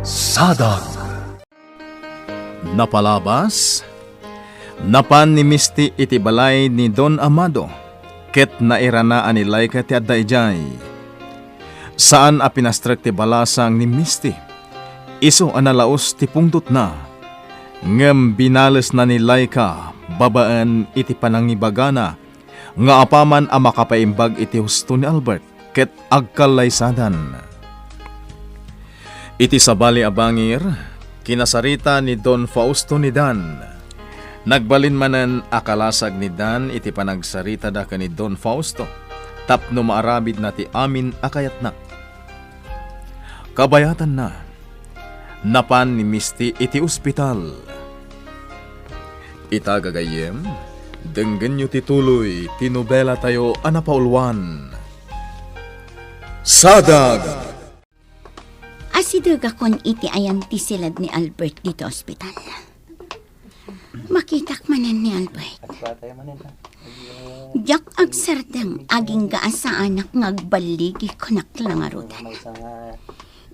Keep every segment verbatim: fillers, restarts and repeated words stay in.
Sadag. Napalabas, napan ni Misty iti balay ni Don Amado, ket nairana a ni Laika ti adda idiay. Saan a pinastrek ti balasang ni Misty, isu a nalaus ti pungtotna, ngem binalesna ni Laika babaen iti panangibagana nga apaman a makapaimbag iti husto ni Albert ket agkallaysadan. Iti sabali a bangir, kinasarita ni Don Fausto ni Dan. Nagbalin manen a kalasag ni Dan iti panagsaritada ken ni Don Fausto tapno maaramidna ti amin a kayatna. Kabayatanna, napan ni Misty iti ospital. Ita, gagayyem, denggenyo ti tuloy ti nobelatayo a napauluan, Sadag! Asidegakon iti ayan ti siled ni Albert ditoy ospital. Makitak manen ni Albert. Diak agsardeng agingga a saanak nga agballigi kunak la ngaruden.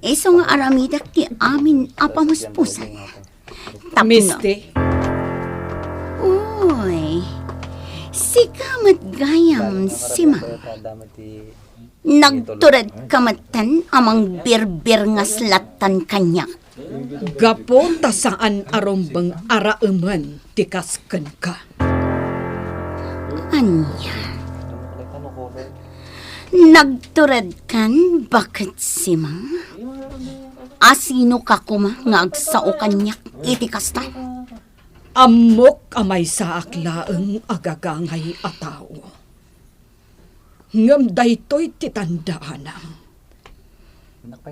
Isu nga aramidek ti amin a pamuspusan. Tapno Misty. Uy, sika met gayam, Simang. Nagturedka metten a mangbirbirngas lattan kaniak. Gapu ta saan a rumbeng a raemen ti kas kenka. Ania? Nagturedkan baket, Simang? Asinoka koma nga agsao kaniak iti kasta? Ammok a maysaak laeng a gagangay a tao. Ngem daytoy ti tandaanam.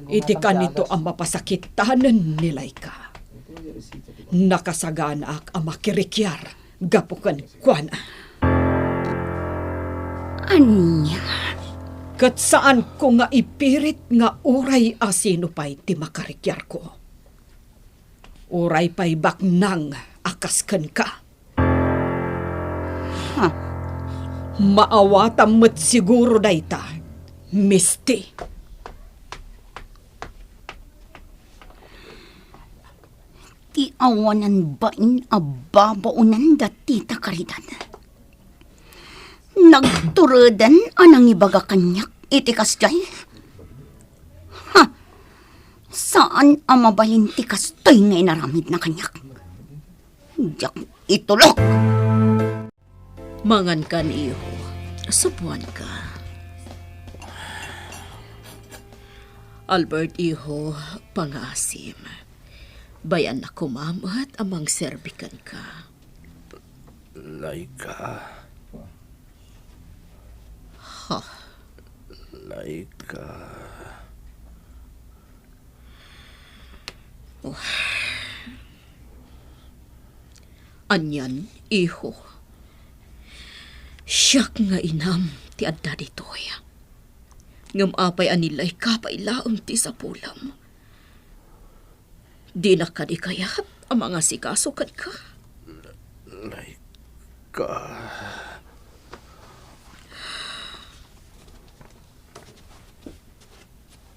Iti kanito a mapasakitanen ni Laika, nakasaganaak a makirikiar gapu kenkuana. Ania? Ket saanko nga ipirit nga uray asino pay ti makarikiarko. Uray pay baknang a kas kenka. Ha, maawatam met siguro dayta, Misty. Ti awanan bain a babaonan dati ta Caridad. Nagtureden a nangibaga kaniak iti kasjay. Ha! Saan a mabalin ti kastoy nga inaramidna kaniak. Diak itulok! Mangankan, iho. Supuanka. Albert, iho, pangaasim. Bay-annak koma met a mangserbi kenka. Laika. Ha? Laika. Oh. Anian, iho? Siak nga inam ti adda ditoy. Ngem apay a ni Laika pay laeng ti sapulem? Dinak kadi kayat a mangasikaso kenka? Laika.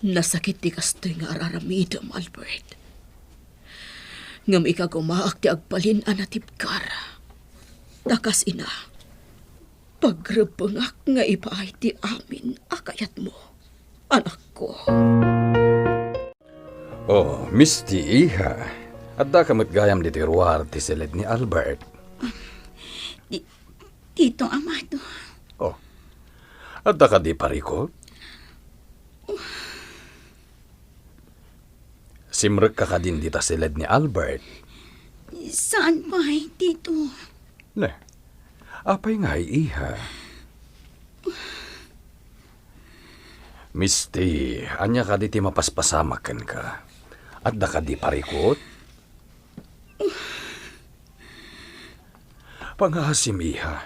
Nasakit ti kastoy nga ar-aramidem, Albert. Ngem ikagumaak ti agbalin a natibkar. Ta kas ina, pagrebbengak nga ipaay ti amin a kayatmo, anakko. Oh, Misty, iha. Addaka met gayam ditoy ruar ti siled ni Albert. Ti-, Tito Amado. Oh, adda kadi parikut? Simrekka kadin dita siled ni Albert? Saan pay, Tito. Ne, apay ngay, iha? Misty, ania kadi ti mapaspasamak kenka? Adda kadi parikut? Pangaasim, iha.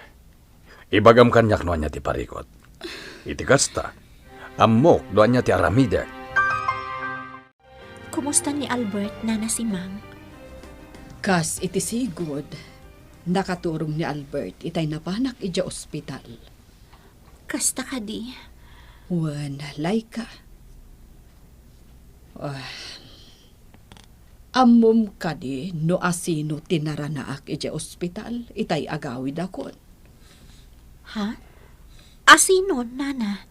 Ibagam kaniak no ania ti parikut. Iti kasta, ammok no ania ti aramidek. Kumusta ni Albert, Nana Simang? Kas iti sigud, nakaturong ni Albert itay napanak idiay ospital. Kasta kadi? Wen, Laika. Ah, Ammom kadi no asino ti naranaak idiay ospital itay agawidakon? Ha? Asino, Nana?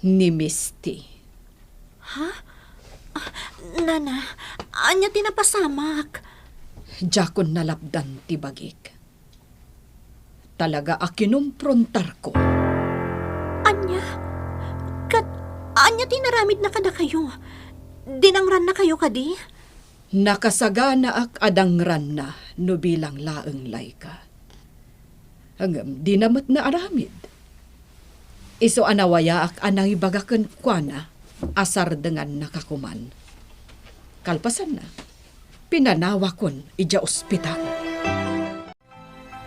Ni Misty. Ha? Ah, Nana, ania ti napasamak? Diakon nalapdan ti bagik. Talaga a kinumprontarko. Ania? Ket ania ti inaramidna kadakayo? Dinangrannakayo kadi? Nakasaganaak a dangranna no bilang laeng layka. Ngem dina met naaramid. Isu a nawayaak a nangibaga kenkuana a sardengannaka koman. Kalpasanna, pinanawakon idiay ospital.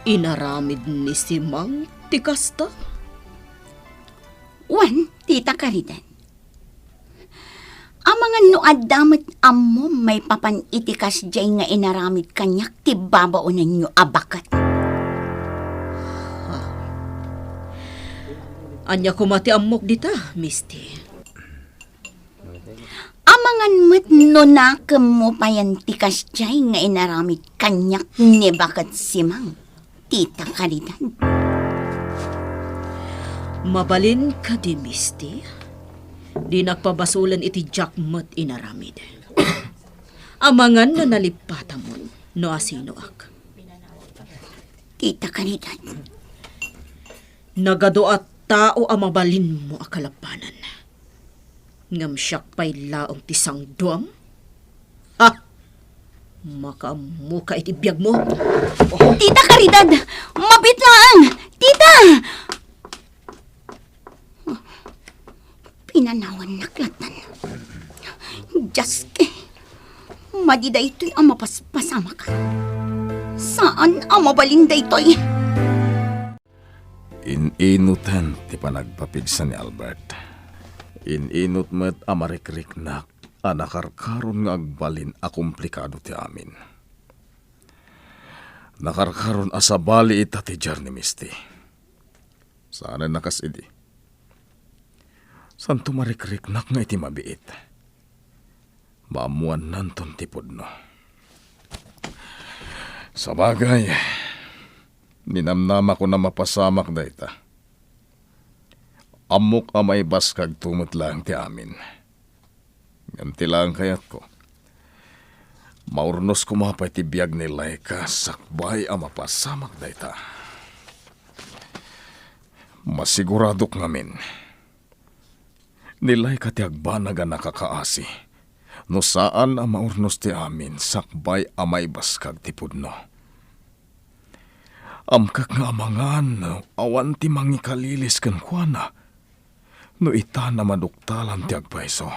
Inaramid ni Simang ti kasta? Wen, Tita Caridad. Amangan no adda met ammom maipapan iti kasdiay nga inaramid kaniak ti babaonenyo a baket. Ha? Ania koma ti ammok dita, Misty? Amangan met no nakemmo payen ti kasdiay nga inaramid kaniak ni baket Simang, Tita Caridad. Mabalin kadi, Misty? Dinak pabasolen iti diak met inaramid. Amangan no nalippatamon no asinoak. Tita Caridad. Nagadu a tao a mabalinmo a kalapanan. Ngem siak pay laeng ti sangduam? Ha! Makaammoka iti biagmo. Tita Caridad! Mabiit laeng! Tita! Pinanawannak lattan. Dios, madi daytoy a mapaspasamak. Saan a mabalin daytoy. In-inoten ti panagpapigsa ni Albert. In-inot met a marikriknak a nakarkaron nga agbalin a komplikado ti amin. Nakarkaron a sabali ita ti diar ni Misty. Saanen a kas idi. Santo marikriknak nga iti mabiit. Maammuannanton ti pudno. Sabagay, ninamnamako a mapasamak dayta. Ammok a maibaskagto met laeng ti amin. Ngem ti laeng kayatko, maurnos koma pay ti biag ni Laika sakbay a mapasamak dayta. Masiguradok ngamin, ni Laika ti agbanag a nakakaasi no saan a maurnos ti amin sakbay a maibaskag ti pudno. Amkek nga amangan no awan ti mangikalilis kenkuana no ita a maduktalan ti agpayso.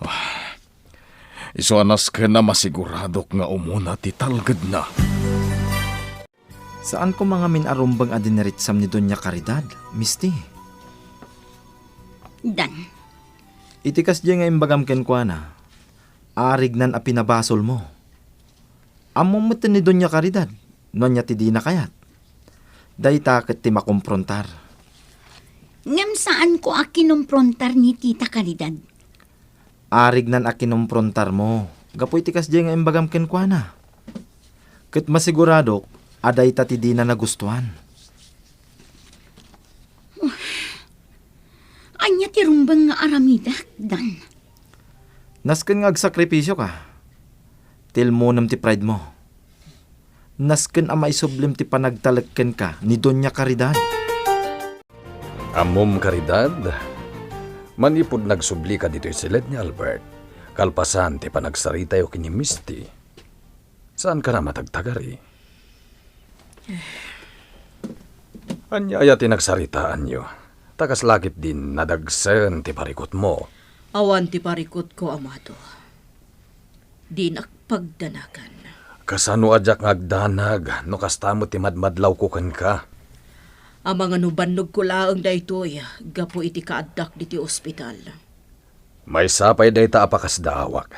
Ah, isu a nasken a masiguradok nga umuna ti talgedna. Saan koma ngamin a rumbeng a diniritsam ni Doña Caridad, Misti. Dan. Iti kasdiay nga imbagam kenkuana, arignan a pinabasolmo. Ammom met ni Doña Caridad no ania ti dina kayat. Dayta ket ti makomprontar. Ngem saanko a kinomprontar ni Tita Caridad. Arignan a kinomprontarmo gapu iti kasdiay nga imbagam kenkuana. Ket masiguradok a dayta ti dina nagustuan. Ania ti rumbeng nga aramidek, Dan? Nasken nga agsakripisio ka. Tilmonem ti pride mo. Nasken a maisublim ti panagtalek kenka ni Doña Caridad. Ammom, Caridad, manipud nagsublika ditoy siled ni Albert, kalpasan ti panagsaritayo ken ni Misti, saanka a matagtagari. Ania aya ti nagsaritaanyo? Ta kasla ketdin nadagsen ti parikutmo. Awan ti parikutko, amato. Dinak pagdanagan. Kasano a diak nga agdanag no kasta met ti madmadlawko kenka? Amangan no bannogko laeng daytoy gapu iti kaaddak ditoy ospital. Maysa pay dayta a pakasdaawak.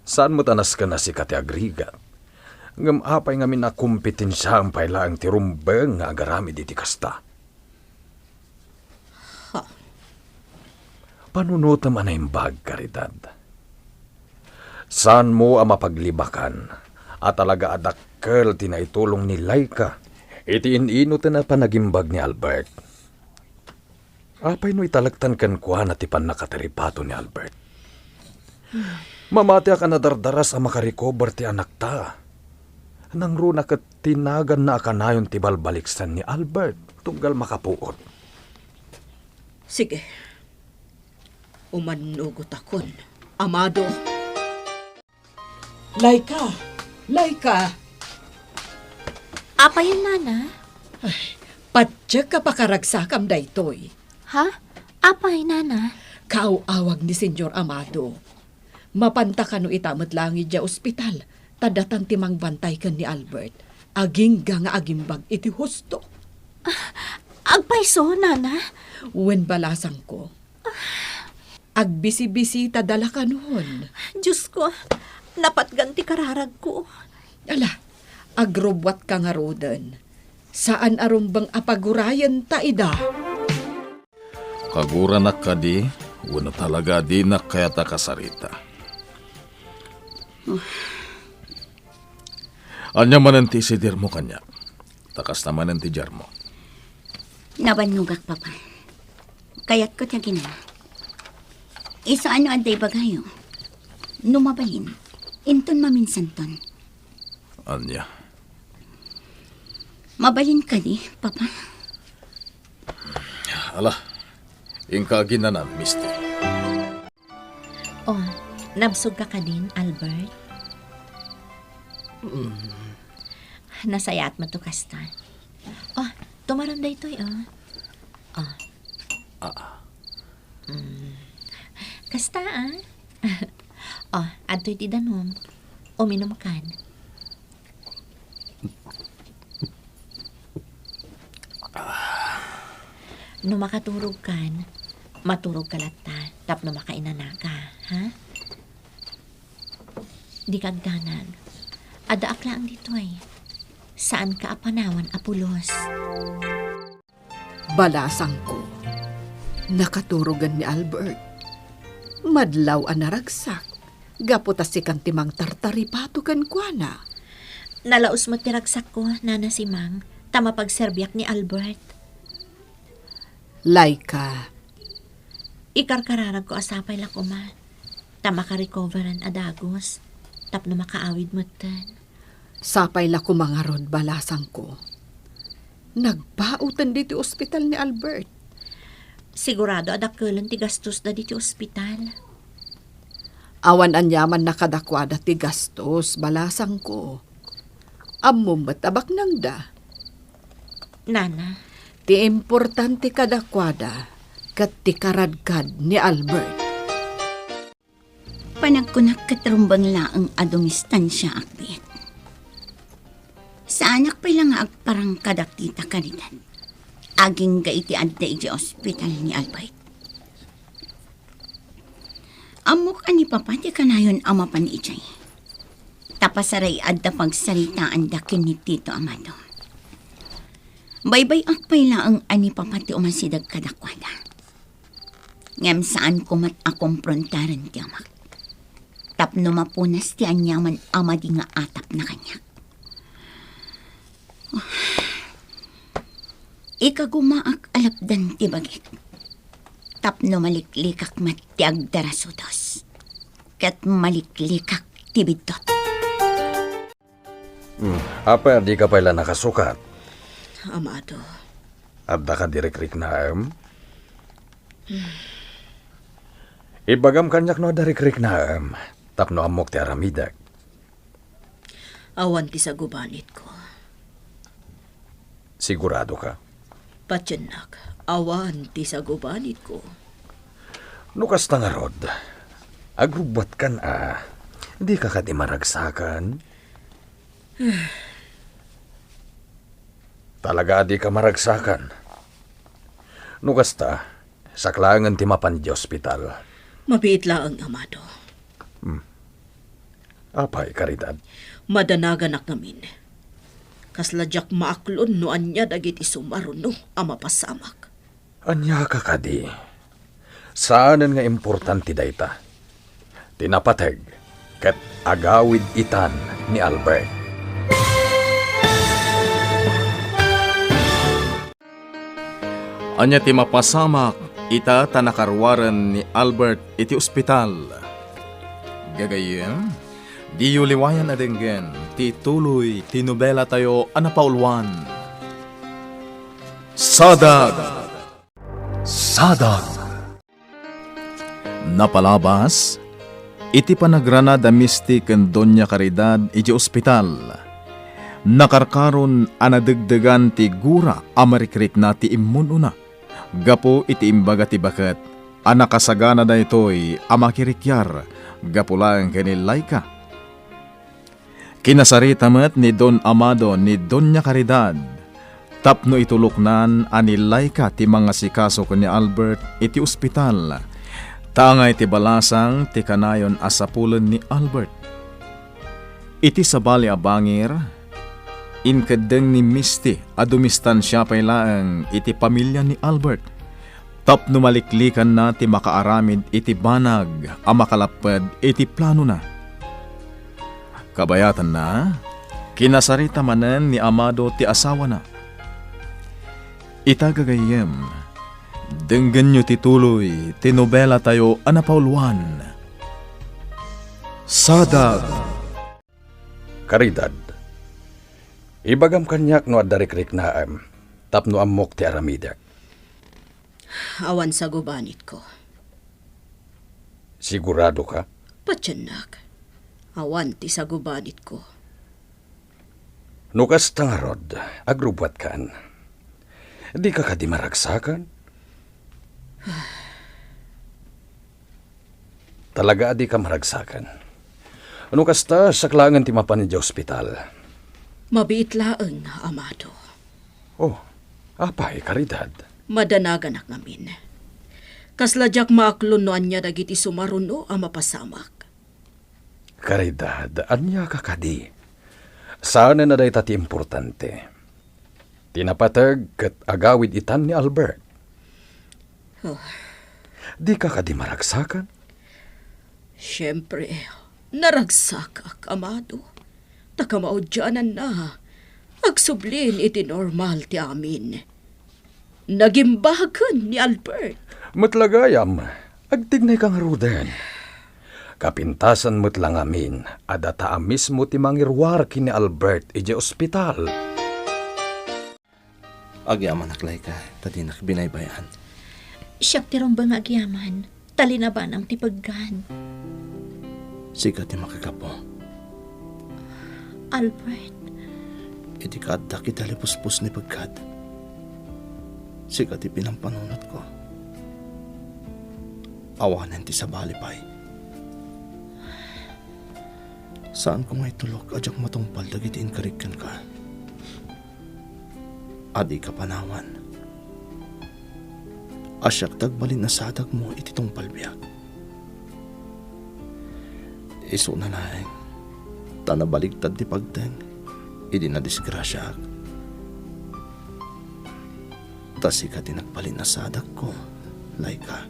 Saan met a nasken a sika ti agrigat. Ngem apay ngamin a kompetensiaem pay laeng ti rumbeng nga agaramid iti kasta? Ha? Panunotem a naimbag, Caridad. Saanmo a mapaglibakan a talaga a dakkel ti naitulong ni Laika iti in-inoten a panagimbag ni Albert. Apay no italektan kenkuana ti pannakataripato ni Albert? Mamatiak a nadardaras a makarecover ti anakta. Nangruna ket ti naganna a kanayon ti balbaliksan ni Albert tunggal makapuot. Sige. Umannugotakon, Amado. Laika! Laika! Apay, Nana? Ay, patiek a pakaragsakam daytoy. Ha? Apay, Nana? Kaaw-awag ni Señor Amado. Mapanta kano ita met laeng idiay ospital, ta datan ti mangbantay ken ni Albert, agingga nga agimbag iti husto. Ah, agpayso, Nana? Wen, balasangko. Agbisibisitada la kanon. Diosko, napatgan ti kararagko. Ala, agrubbuatka ngaruden. Saan a rumbeng a pagurayenta ida. Kaguranak kadi, wenno talaga a dinak kayat a kasarita? Ania manen ti isidirmo kaniak? Ta kasta manen ti diarmo. Nabannogak, Papa. Kayatko ti aginana. Isu a no adda ibagayo. No mabalin, inton maminsanton. Ania? Mabalin kadi, Papa? Ala, inka aginanan, Misty. Oh, nabsogka kadin, Albert? Mm. Nasayaat met to kasta. Oh, tumaram daytoy, oh. Oh. Ah. Mm. Kasta, ah. Oh, adtoy ti danum. Uminumkan. No makaturogkan, maturogka latta tapno makainanaka, ha? Dika agdanag. Addaak laeng ditoy. Saanka a panawan a pulos. Balasangko, nakaturogen ni Albert. Madlaw a naragsak, gapu ta sikan ti mangtartaripato kenkuana. Nalaus met ti ragsakko, Nana Simang, ta mapagserbiak ni Albert. Laika. Ikarkararagko a sapay la koma, ta makarecoveran a dagus, tapno makaawid metten. Sapay la koma ngarud, balasangko. Nagpauten diti ospital ni Albert. Sigurado a dakkelen ti gastosda diti ospital. Awan aniamanna kadakuada ti gastos, balasangko. Ammom met a baknangda. Nana. Ti importante kadakuada ket ti karadkad ni Albert. Panagkunak ket rumbeng laeng a dumistansiaak, biit. Saanak pay la nga agparang kadakita kanitan, agingga iti adda idiay ospital ni Albert. Ammok a ni Papa ti kanayon a mapan idiay. Ta pasaray adda pagsaritaanda ken ni Tito Amado. Baybay-ak pay laeng a ni Papa ti umasideg kadakuada. Ngem saanko met a komprontaran ti amak. Tapno mapunas ti aniaman a madi nga atapna kaniak. Ikagumaak a lapdan ti bagik. Tapno maliklikak met ti agdarasudos. Ket maliklikak ti biddut. Hmm, apay a dika pay la nakasukat? Amado. Adda ka di rikriknaem? Hmm. Ibagam kaniak no adda rikriknaem, tapno ammok ti aramidek. Awan ti sagubanitko. Sigurado ka? Patiennak, awan ti sagubanitko. No kasta ngarud, agrubbuatkan a. Dika kadi maragsakan? Talaga a dika maragsakan? No kasta, saklaengen ti mapan idiay ospital. Mabiit laeng, Amado. Hmm. Apay, Caridad? Madanaganak ngamin. Kasla diak maaklon no ania dagiti sumaruno a mapasamak. Ania ka kadi? Saanen nga importante dayta. Ti napateg, ket agawid itan ni Albert. Ania ti mapasamak ita ta nakaruaren ni Albert iti ospital? Gagayyem, diyo liwayan a denggen ti tuloy ti nobelatayo a napauluan, Sadag! Sadag! Napalabas iti panagranad a Misty ken Doña Caridad iti ospital, nakarkaron a nadegdegan ti gura a marikrikna ti immun-ona gapu iti imbaga ti baket a nakasagana daytoy a makirikyar gapu laeng ken ni Laika. Kinasarita met ni Don Amado ni Doña Caridad tapno ituloknan a ni Laika ti mangasikaso ken ni Albert iti ospital, ta angay ti balasang ti kanayon a sapulen ni Albert. Iti sabali a bangir, inkeddeng ni Misty a dumistansia pay laeng iti pamilia ni Albert tapno maliklikanna ti makaaramid iti banag a makalapped iti planona. Kabayatanna, kinasarita manen ni Amado ti asawana. Ita gagayyem, denggenyo ti tuloy ti nobelatayo a napauluan, Sadag! Caridad, ibagam kaniak no adda rikriknaem tapno ammok ti aramidek. Awan sagubanitko. Sigurado ka? Patiennak. Awan ti sagubanitko. No kasta ngarud, agrubbuatkan. Dika kadi maragsakan? Talaga a dika maragsakan. No kasta, siak laengen ti mapan idiay ospital. Mabiit laeng, Amado. Oh, apay, Caridad? Madanaganak ngamin. Kasla diak maaklon no ania dagiti sumaruno a mapasamak. Caridad, ania ka kadi? Saanen a dayta ti importante. Ti napateg ket agawid itan ni Albert. Oh. Dika kadi maragsakan? Siempre, naragsakak, Amado. Ta kamaudiananna, agsublin iti normal ti amin. Nagimbagen ni Albert. Met la gayam, agtignayka ngaruden. Kapintasan met la ngamin a data a mismo ti mangiruar ken ni Albert idiay ospital. Agyamanak, Laika, ta dinak binaybay-an. Siak ti rumbeng nga agyaman, ta linabanam ti peggad. Sika ti makagapu. Albert. Idi kaaddak iti alipuspos ni peggad, sika ti pinampanunotko. Awanen ti sabali pay. Saanko nga itulok a diak matungpal dagiti inkarig kenka. A dika panawan. A siak ti agbalin a sadagmo iti tungpal biag. Isuna laeng, ta nabaligtad ti pagteng idi nadisgrasiaak. Ta sika ti nagbalin a sadagko, Laika.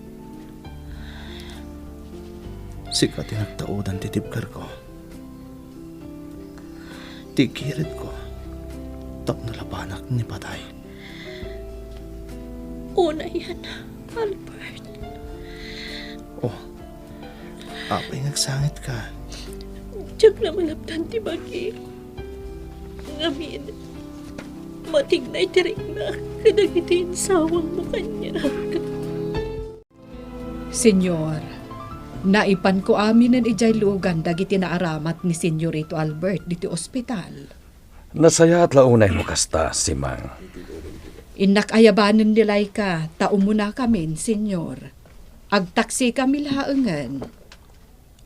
Sika ti nagtaudan ti tibkerko. Ti giredko tapno labanak ni patay. Unayen, Albert. Oh, apay nga agsangitka? Diak la malapdan ti bagi. Ngamin, matignay ti riknak kadagiti insawangmo kaniak. Señor, naipanko aminen idiay lugan dagiti naaramat ni Señorito Albert ditoy ospital. Nasayaat la unay no kasta, Simang. Innak ayabanen ni Laika, ta umunakamin, Señor. Agtaksikami laengen.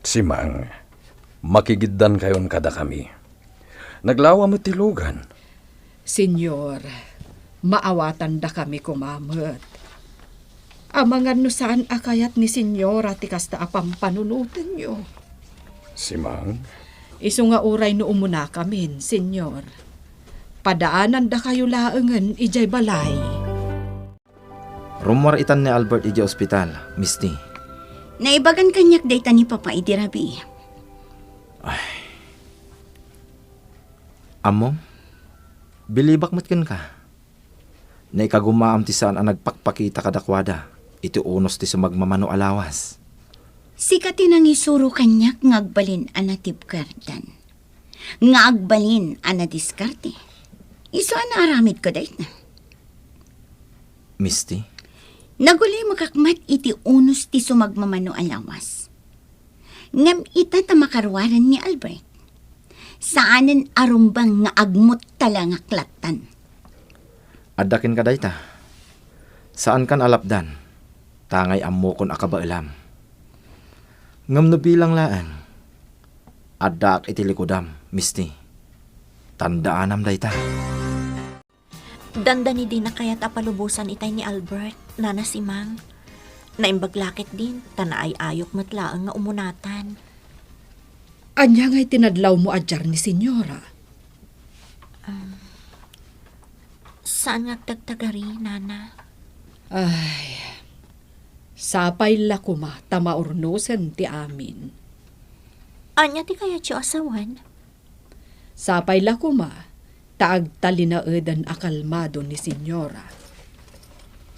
Simang, makigiddankayon kadakami. Naglawa met ti lugan. Señor, maawatandakami koma met. Amangan no saan a kayat ni Señora ti kasta a pampanunotenyo. Simang? Isu nga uray no umunakamin, Señor, padaanandakayo laengen idiay balay. Rummuar itan ni Albert idiay ospital, Misty. Naibagan kaniak dayta ni Papa idi rabii. Ammom, bilibak met kenka. Naikagumaam ti saan a nagpakpakita kadakuada iti unos ti sumagmamano a lawas. Sika ti nangisuro kaniak nga agbalin a natibkerdan, nga agbalin a nadiskarte. Isu a naaramidko dayta. Misty? Nagulimekak met iti unos ti sumagmamano a lawas. Ngem ita ta makaruaren ni Albert, saanen a rumbeng nga agmuttalengak lattan. Adda kenka dayta. Saankan a lapdan, tangay ammokon a kabaelam. Ngem no bilang laeng, addaak iti likudam, Misty. Tandaanam dayta. Dandani dina kayat a palubosan itay ni Albert, Nana Simang. Naimbag la ketdin, ta naay-ayok met laeng nga umunatan. Ania ngay ti nadlawmo a diar ni Senyora? Um, saan nga agtagtagari, Nana? Ay, sapay la koma ta maurnosen ti amin. Ania ti kayatyo a sawen? Sapay la koma ta agtalinaeden a kalmado ni Senyora.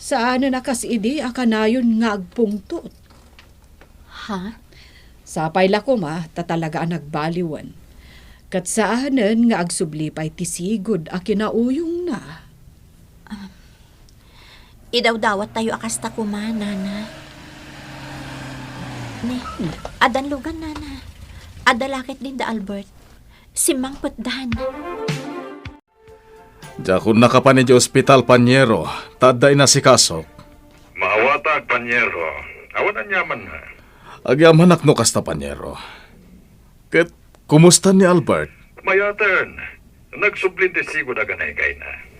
Saanen a kas idi a kanayon nga agpungtot. Ha? Sapay la koma ta talaga a nagbaliwen. Ket saanen nga agsubli pay ti sigud a kinauyongna. Idawdawattayo a kasta koma, Nana. Ne, addan lugan, Nana. Adda la ketdin da Albert. Simmangpetdan. Diakon nakapan idiay ospital, Panyero, ta adda inasikasok. Maawatak, Panyero. Awan aniamanna. Agyamanak no kasta, Panyero. Ket, kumusta ni Albert? Mayaten. Nagsublin ti sigud a ganaygayna.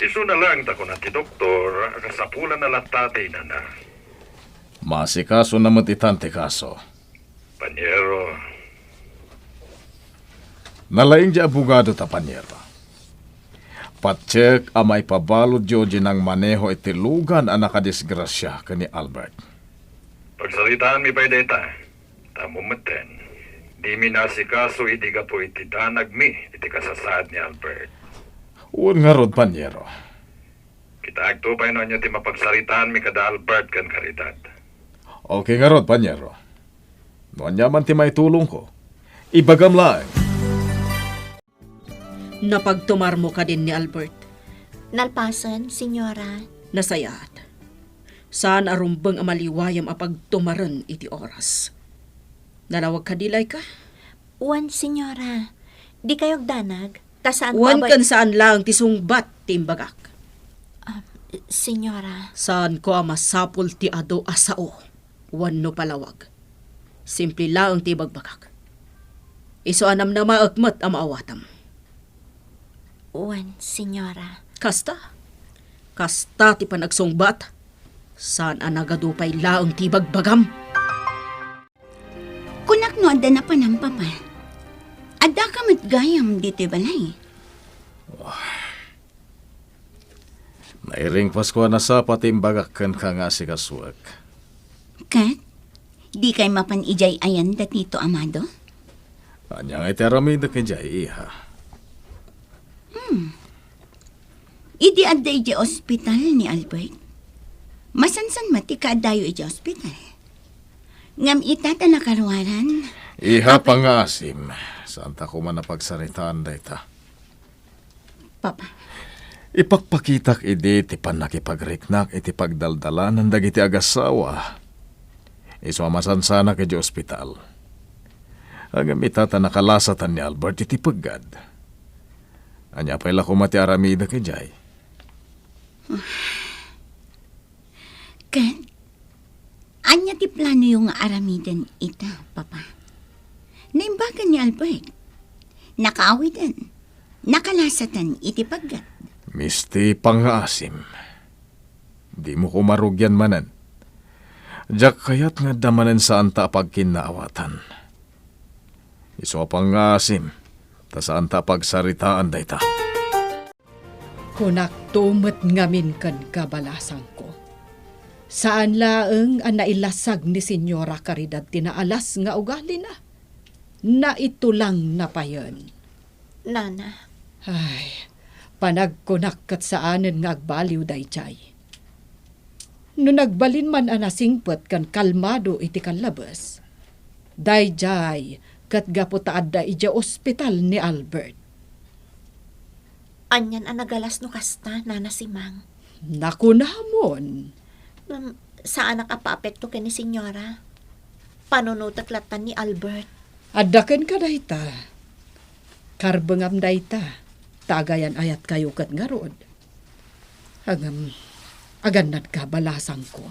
Isuna laeng ta kuna ti doktor a kasapulanna latta ti inana. Maasikasona met itan ti kaso. Panyero. Nalaing ti abogado ta, Panyero. Patiek a maipabaludyo ti nangmaneho iti lugan a nakadisgrasia ken ni Albert. Pagsaritaanmi pay dayta. Ammom metten, dimi naasikaso idi gapu iti danagmi iti kasasaad ni Albert. Wen ngarud, Panyero. Kitaekto pay no ania ti mapagsaritaanmi kada Albert ken Caridad. Okay ngarud, Panyero. No ania man ti maitulongko, ibagam laeng. Napagtumarmo kadin ni Albert? Nalpasen, Senyora. Nasayaat. Saan a rumbeng a maliwayam a pagtumaren iti oras. Nalawag kadi, Laika? Wen, Senyora. Dikayo agdanag, ta saan ko Wen a bay- ken saan laeng ti sungbat ti imbagak. Ah, Senyora. Saanko a masapul ti adu a sao wenno palawag. Simple laeng ti ibagbagak. Isu a namnamaek met a maawatam. Wen, Senyora. Kasta? Kasta ti panagsungbat? Saan a nagadu pay laeng ti ibagbagam? Kunak no adda napanam, Papa. Addaka met gayam ditoy balay. Nairing Pasko a nasapa ti imbagak kenka nga asikasuek. Ket, dikay mapan idiay ayan da Tito Amado? Ania ngay ti aramidek idiay, iha? Hmm. Idi adda idiay ospital ni Albert, masansan met ti kaaddayo idiay ospital. Ngem ita ta nakaruaran, Iha, apay- pangngaasim, saanta koma a pagsaritaan dayta. Papa. Ipakpakitak idi ti pannakipagriknak iti pagdaldalanan dagiti agasawa. Isu a masansanak idiay ospital. Ngem ita ta nakalasatan ni Albert iti peggad. Ania pay la koma ti aramidek idiay? Ken, ania ti planoyo nga aramiden ita, Papa? Naimbagan ni Albert. Nakaawiden. Nakalasatan iti peggad. Misti, pangngaasim. Dimo koma rugian manen. Diak kayat nga adda manen saanta a pagkinnaawatan. Isu a pangngaasim, ta saanta a pagsaritaan dayta. Kunakto met ngamin kenka, balasangko. Saan laeng a nailasag ni Senyora Caridad ti naalas nga ugalina. Naitulangna payen. Nana. Ay, panagkunak ket saanen nga agbaliw daydiay. No nagbalin man a nasingpet ken kalmado iti kallabes, daydiay ket gapu ta adda idiay ospital ni Albert. Anian a nagalas no kasta, Nana Simang? Nakunamon. Ngem, saanak a paapekto ken ni Senyora. Panunotek latta ni Albert. Adda kenka dayta. Karbengam dayta, ta agayan-ayatkayo ket ngarud. Ngem, agannadka, balasangko.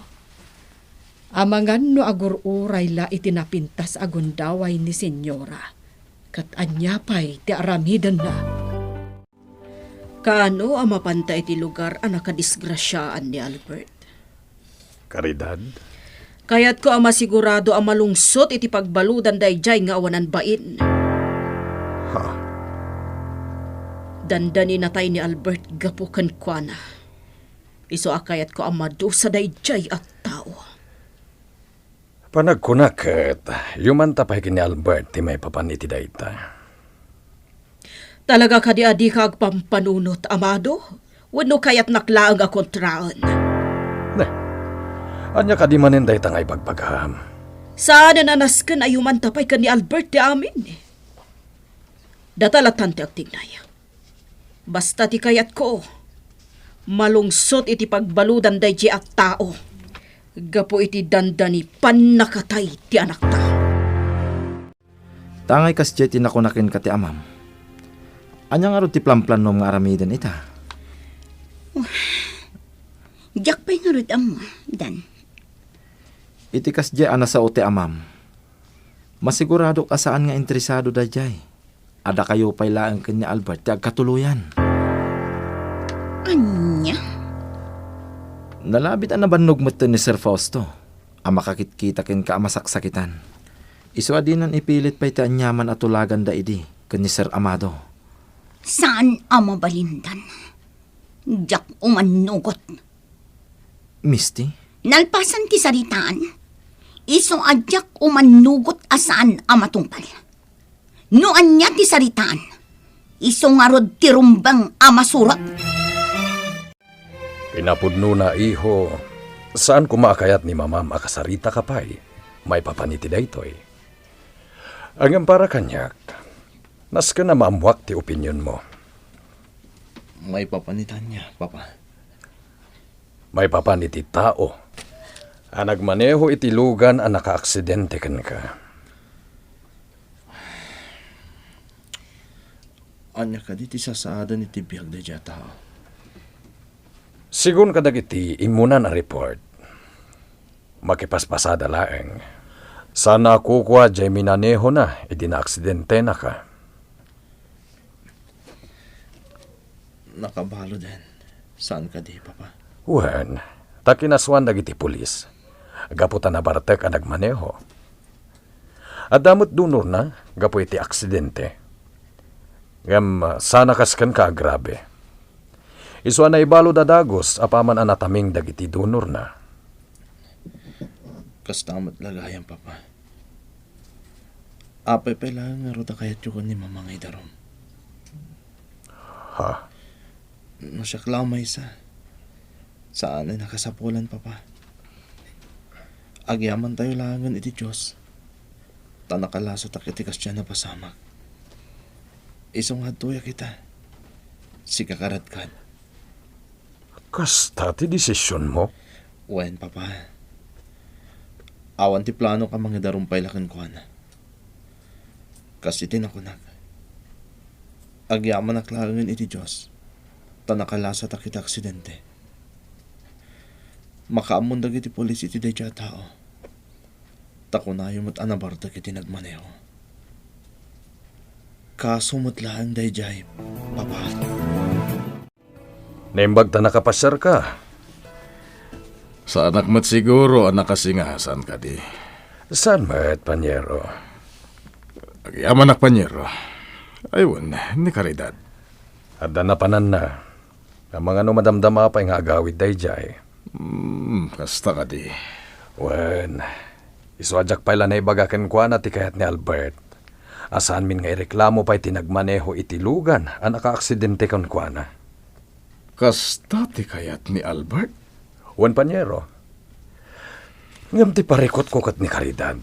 Amangan no agur-uray la iti napintas a gundaway ni Senyora, ket ania pay ti aramidenna? Kaano a mapanta iti lugar a nakadisgrasiaan ni Albert? Caridad? Kayatko a masigurado a malungsot iti pagbaludan daydiay nga awanan bain. Ha? Dandani natay ni Albert gapu kenkuana. Isu a kayatko a madusa daydiay a tao. Panagkunak ket, yumanta pay ken ni Albert ti maipapan iti dayta. Talaga kadi a dika agpampanunot, Amado? Wenno kayatnak laeng a kontraen? Ne, ania kadi manen dayta nga ibagbagam? Saanen a nasken a yumanta pay ken ni Albert ti amin. Data lattan ti agtignay. Basta ti kayatko, malungsot iti pagbaludan daydiay a tao gapu iti dandani pannakatay ti anakta. Ta angay kasdiay ti nakuna kenka ti amam, ania ngarud ti planplanom nga aramiden ita? Diak pay ngarud ammo, Dan. Iti kasdiay a nasao ti amam, masiguradok a saan nga interesado daydiay. Adda kayo pay laeng ken ni Albert ti agkatuloyan. Ania? Nalabit a nabannog metten ni Sir Fausto a makakitkita kenka a masaksakitan. Isu a dinan ipilit pay ti aniaman a tulaganda idi ken ni Sir Amado. Saan a mabalindan? Diak umannugot. Misti? Nalpasan ti saritaan, isu a diak umannugot a saan a matungpal. No ania ti saritaan, isu ngarud ti rumbeng a masurot. Pinapudnona, iho, saan koma a kayat ni mamam a kasaritaka pay maipapan iti daytoy. Ngem para kaniak, nasken a maammoak ti opinionmo. Maipapan iti ania, Papa? Maipapan iti tao a nagmaneho iti lugan a nakaaksidente kenka. Ania kadi ti sasaaden iti biag daydiay a tao? Sigun kadagiti immunan a report, makipaspasada laeng. Sana a kukua diay minanehona idi naaksidentenaka. Nakabaluden. Saan kadi, Papa? Wen, ta kinasuan dagiti pulis gapu ta nabartek a nagmaneho. Adda met donorna gapu iti aksidente. Ngem, sana kas kenka a grabe. Isu a naibalud a dagus apaman a nataming dagiti donorna. Kasta met la gayam, Papa. Apay pay laeng ngarud a kayatyo ken ni Mama nga idarum? Ha? No siak la a maysa, saan a nakasapulan, Papa. Agyamantayo laengen iti Dios, ta nakalasatak iti kasdiay a napasamak. Isu nga adtoyak ita, sika karatkad. Kasta ti desisionmo? Wen, Papa. Awan ti planok a mangidarum pay la kenkuana. Kas iti nakunak, agyamanak laengen iti Dios, ta nakalasatak iti aksidente. Makaammon dagiti pulis iti daydiay a tao, ta kunayo met a nabartek iti nagmaneho. Kaso met laeng daydiay, Papa. Naimbag ta nakapasiarka. Saanak met siguro a nakasinga, saan kadi? Saan met, panyero? Agyamanak, panyero. Ay, wen, ni Caridad. Adda napananna. Amangan no madamdama pay nga agawid daydiay. Hmm, kasta kadi. Wen, isu a diak pay la naibaga kenkuana ti kayat ni Albert. a saanmin nga ireklamo pay ti nagmaneho iti lugan a nakaaksidente kenkuana. Kasta ti kayat ni Albert? Wen, paniero. Ngem ti parikutko ket ni Caridad,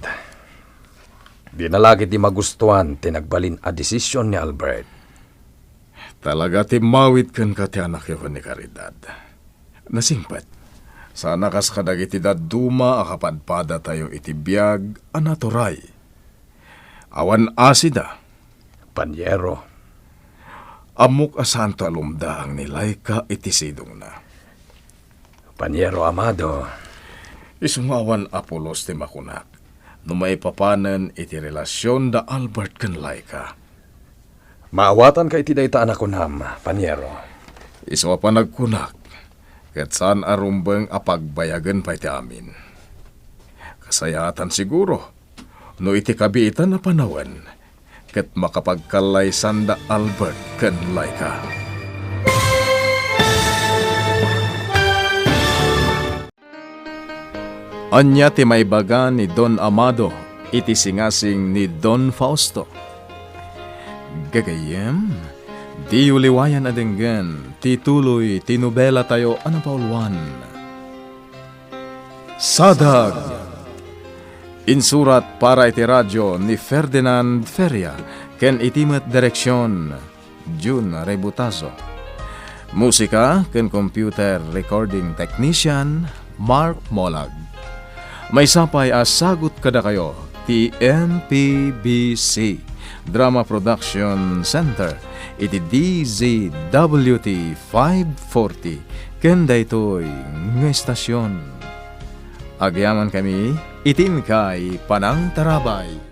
dina la ketdi magustuan ti nagbalin a desisyon ni Albert. Talaga ti mawid kenka ti anakyo ken ni Caridad. Nasingpet. Sana kas kadagiti dadduma a kapadpadatayo iti biag a naturay. Awan asida. Paniero. Ammok a saanto a lumdaang ni Laika iti sidongna. Paniero Amado. Isu nga awan a pulos ti makunak no maipapanen iti relasion da Albert ken Laika. Maawatanka iti dayta a nakunam, paniero. Isu a panagkunak, ket saan a rumbeng a pagbayagen pay ti amin. Kasayaatan siguro no iti kabiitan a panawen ket makapagkallaysanda Albert ken Laika. Ania ti maibaga ni Don Amado iti singasing ni Don Fausto? Gagayyem, diyo liwayan a denggen ti tuloy ti nobelatayo a napauluan, Sadag. Insurat para iti radio ni Ferdinand Feria ken iti met direksion, Jun Rebutazo. Musika ken computer recording technician, Mark Molag. Maysa pay a sagut kadakayo ti M P B C Drama Production Center iti D Z W T five forty ken daytoy nga estasion. Agyamankami iti inkay panangtarabay.